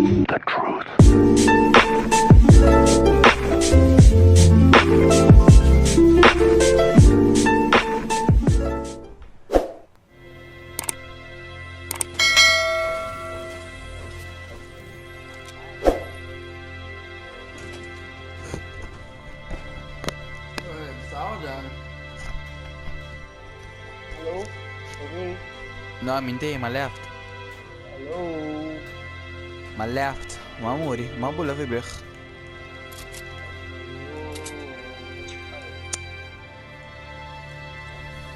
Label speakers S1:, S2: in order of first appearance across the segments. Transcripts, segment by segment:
S1: The truth.
S2: Hello? Okay.
S3: No, mi ntei, ma left.
S2: Hello?
S3: Ma left. Ma muri. Ma bula vibrig.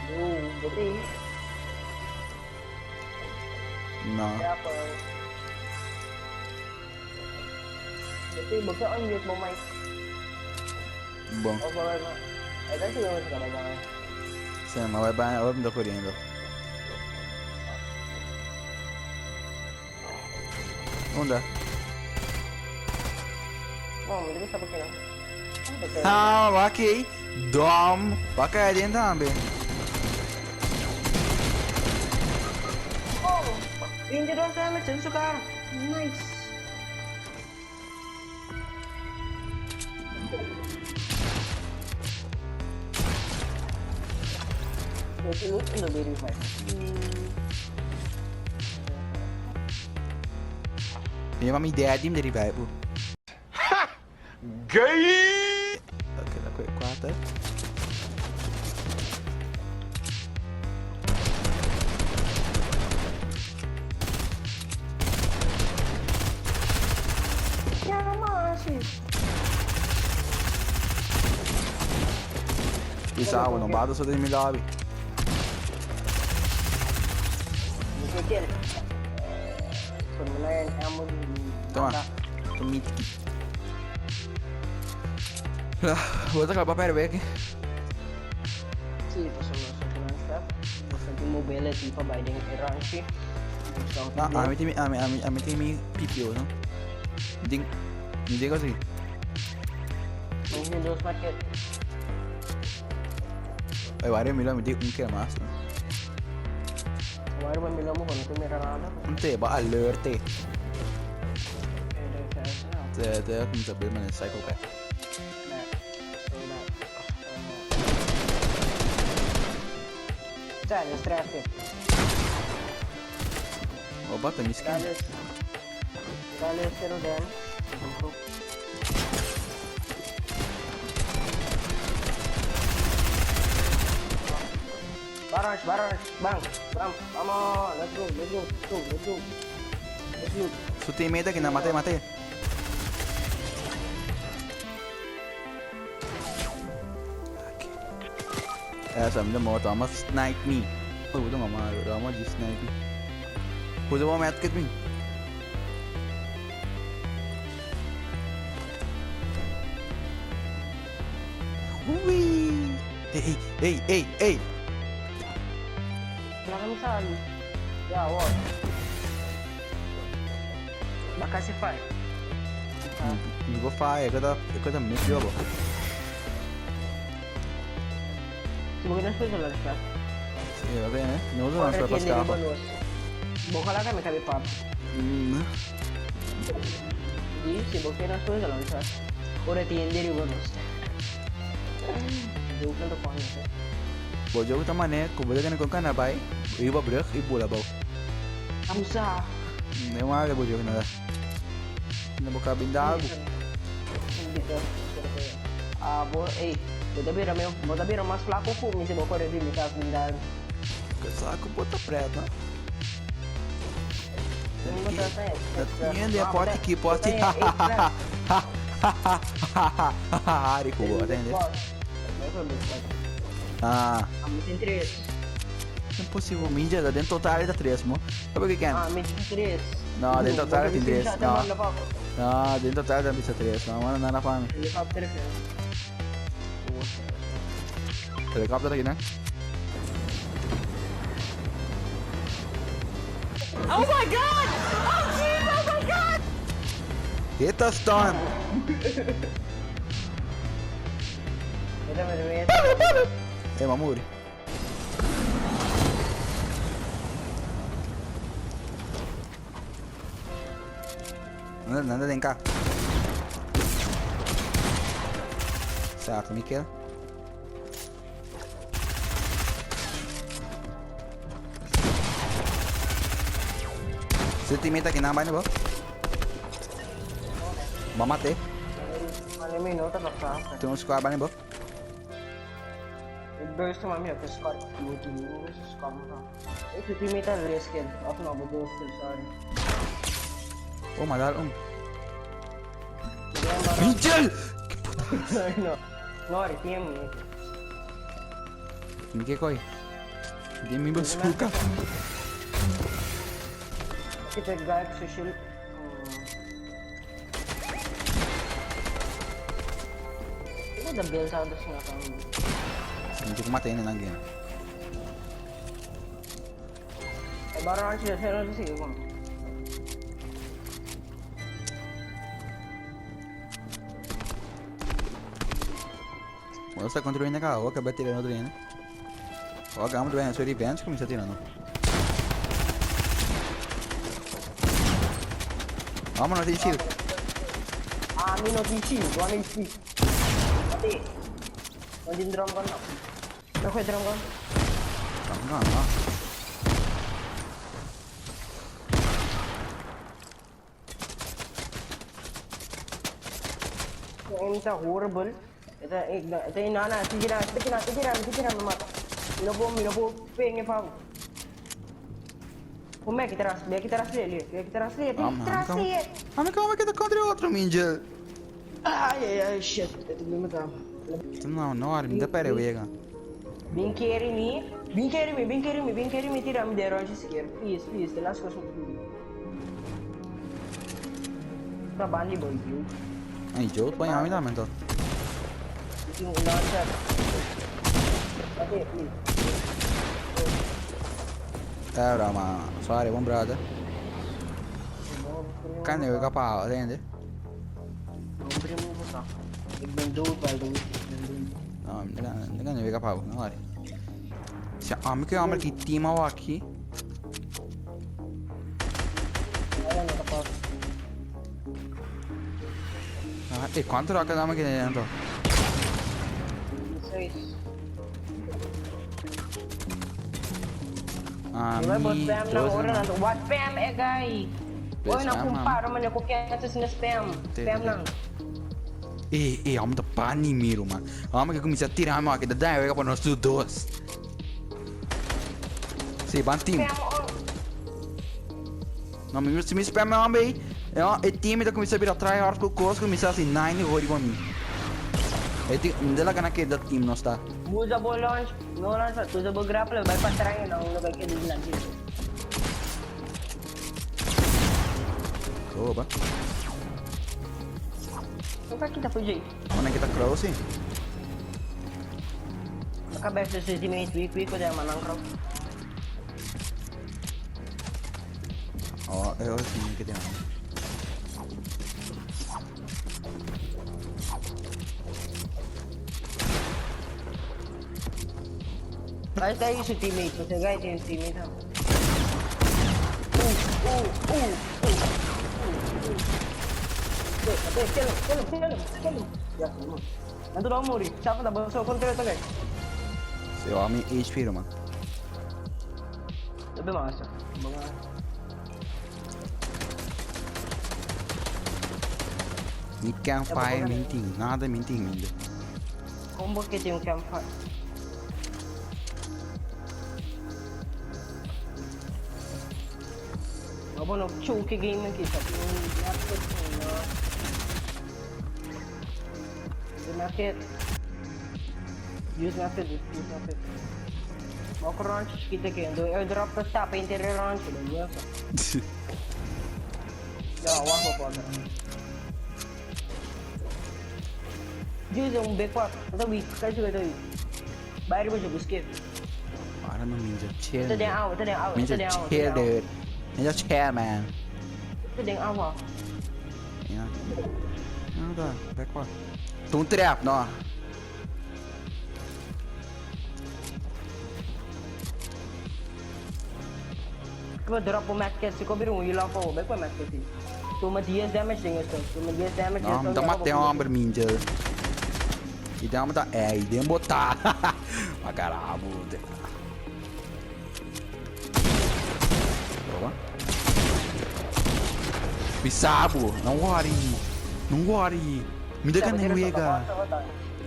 S2: Hello? Bati?
S3: No.
S2: Rapper. Bati, baka unmute mo mic.
S3: Bon.
S2: O baka ba? Ay, kasi naman sa kalabangan.
S3: Sí, ma bai bai, bai mi ta corriendo. Unda?
S2: Oh, mi ta bisa pa kina.
S3: Ah, wak ei. Dom. Wak ei den tambe.
S2: Oh, 22 damage in su kara. Nice.
S3: Mi yama mi daddy mi ta revive bo.
S1: Gay!
S3: Ok, la kue kuater. Bisa bo no bata so den mi lobby. Toma. Toma mi tiki. Bo ta kla pa perde aki?
S2: Sí, pasobra nos ta nan step. Nos ta tin mobility pa bai den e ranchi.
S3: No, ami tin mi, ami, ami, ami tin mi PPO, no? Mi tin, mi tin cosa aki.
S2: Mi tin dos market.
S3: Ay, wari mi lo, mi tin un keer mas, no?
S2: Wari mi lo, mo no tin mira nada.
S3: Un te, ba alert te. Te, te, kuminsá bira manera psychopath. Oh, bata mi skin.
S2: Barrage, barrage, bang, bang, vamos, let's go, let's go, let's go, let's go. Let's loot.
S3: Su teammate aki na mate, mate. Esa mi ta moto, amo snipe mi. Uy, buta mama, amo di snipe mi. Usa bo medkit mi. Ui! Ey, ey, ey, ey!
S2: Laga mi sali. Ya, awor. Ba casi fai.
S3: Mi bo fai, e kota, e kota mis yo bo.
S2: Si bo kina spesa lunch pack.
S3: Si, va bene. No uso lunch pack pa scapa.
S2: Bo kala ka mi kabi pap. Di, si bo kina spesa lunch pack. Ora ti hende riba nos. Joke na to funny.
S3: Bo joke ta mane ku bo ta kende kon kana bai riba brug i bula abou.
S2: Abusa.
S3: Ne wak bo joke nada. Na bo kabinda algu.
S2: Ah, bo, ey, bo ta bira meu, bo ta bira mas flaco ku mi si bo kore di mi kas binda algu.
S3: Sa ku bo ta pret, no? Niente poti ki poti ha ha ha ha ha ha ha ha hari ku bo atende. Ah.
S2: Mi tin tres.
S3: Imposible, mi ya den total ta tres mo. Sabe que ken?
S2: Ah, mi tin tres.
S3: No, den total tin tres. No. No, den total ta bisa tres. No, manda nada pa mi.
S2: Helicopter.
S3: Helicopter aki nan.
S4: Oh my God! Oh jeez! Oh my God!
S3: Hit the stun! Ey, m'a muri. Nan ta den ka. Saka mi kill. Su teammate aki nan bai na bo. Bo mate.
S2: Mane mi no ta basta.
S3: Tin un squad bai na bo.
S2: Ik burst maar meer op squad. Moet je niet squad maar. Ik su teammate ta race kill. Of no, bo dos kill, sorry.
S3: Oh, ma dal un. Mitchell!
S2: No. No, team.
S3: Mi ke koi? Di mi bazooka.
S2: Kita guard social. Ito the bill sa others nga kang.
S3: Hindi ko matay na lang yan.
S2: Eh, baro sila, pero sige ko.
S3: Wala sa control na ka, wag ka ba tirando rin? Wag amo doon, so revenge kung sa tirando. Amo no tin shield.
S2: Ah, mi no tin shield, 1 HP. Pati. Nandin drum gun na. Naku, drum gun.
S3: Drum gun, no.
S2: Aim ta horrible. Ito, ito, na, na, sige na, sige na, sige na, sige na, mata. Mino po, penge pa. Come che te la che te la lì, che te la che te la
S3: Ami come che te contro outro Minjel.
S2: Ai ai ai shit, ito mi mata.
S3: No, no, mi da pere wega.
S2: Bin carry me, bin carry me, bin carry me, bin carry me, tira mi dero anche scare. Please, please, the last question. Ta bandi boy you.
S3: Ai, Joe, põe a mim também, então.
S2: Yung launcher. Pati, please.
S3: Era, ma sorry, buon brother. Kan je kapal, entende?
S2: Ik ben dood by the way. Ik ben dood.
S3: No, non è kapal, no vale. Se amico che amo che team aqui.
S2: Wala na kapal.
S3: Ah, e quanto rock dame che dentro?
S2: 6.
S3: Ah,
S2: Diba, bot
S3: mi
S2: spam na ora na to. What spam eh guy? Oy,
S3: Spam,
S2: nakumpara man ako kaya sa sina spam. Spam lang.
S3: E, e, amo da panimiro, man. Amo che comincia a tirare, ma che da dai, che poi non su dos. Sì, ban team.
S2: Spam on.
S3: No, mi mi spam man bij. Ja, het team dat comincia a virar tryhard com cos, comincia assim, nine gol com mim. E ti della cana che dat team non sta.
S2: Usable launch. No launch. Usable grapple. Bypass trying na uno kay lang.
S3: Opa.
S2: Não tá aqui tá fugir.
S3: Mana kita crow sih?
S2: Maka best sa teammate weak weak ko dahil manang crow.
S3: Oh, eh, oh, sì, che ti
S2: Guys, tayo sa teammate. Kasi guys, yung teammate ha. Ooh, ooh, ooh, ooh, ooh, ooh. Okay, kill him, kill him, kill him, kill him. Yes, come on. Nandun ako muri. Saka na, so control ito guys.
S3: Sì, ho mi HP man.
S2: Sabi mga sa. Mga...
S3: Mi campfire minting, nada minting mindo.
S2: Combo kita yung campfire. Abo no choke game kita. Yung market. Use method, use method. Mock launch kita kayo. Do airdrop ka sa interior launch. Ya, wah apa Use yung backward. Ito weak. Kasi ito weak. Bayar mo siya buskit.
S3: Para no minja chill.
S2: Ito din out, ito din out, ito
S3: Minja
S2: din out.
S3: chill dude. Minja chill man.
S2: Ito din out ah.
S3: Ja. Ja, da, backward. Toen trap, no.
S2: Bo drop un medkit, si ko bira un heal off awo, bai ku e medkit ei. Tuma 10 damage den esun, tuma 10 damage
S3: No, mi
S2: esun
S3: ta
S2: ya
S3: mata e
S2: bo
S3: homber, Mingel. I den homber ta ey, den bo ta. Ma carabu. Proba. Bisa bo, no worry. No worry. Mi ta gana e wega.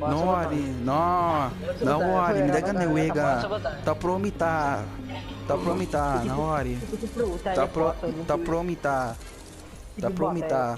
S3: No worry, no. No worry, mi ta gana e wega. Ta promita. Ta promita, no worry. Ta pro, ta promita. Ta promita.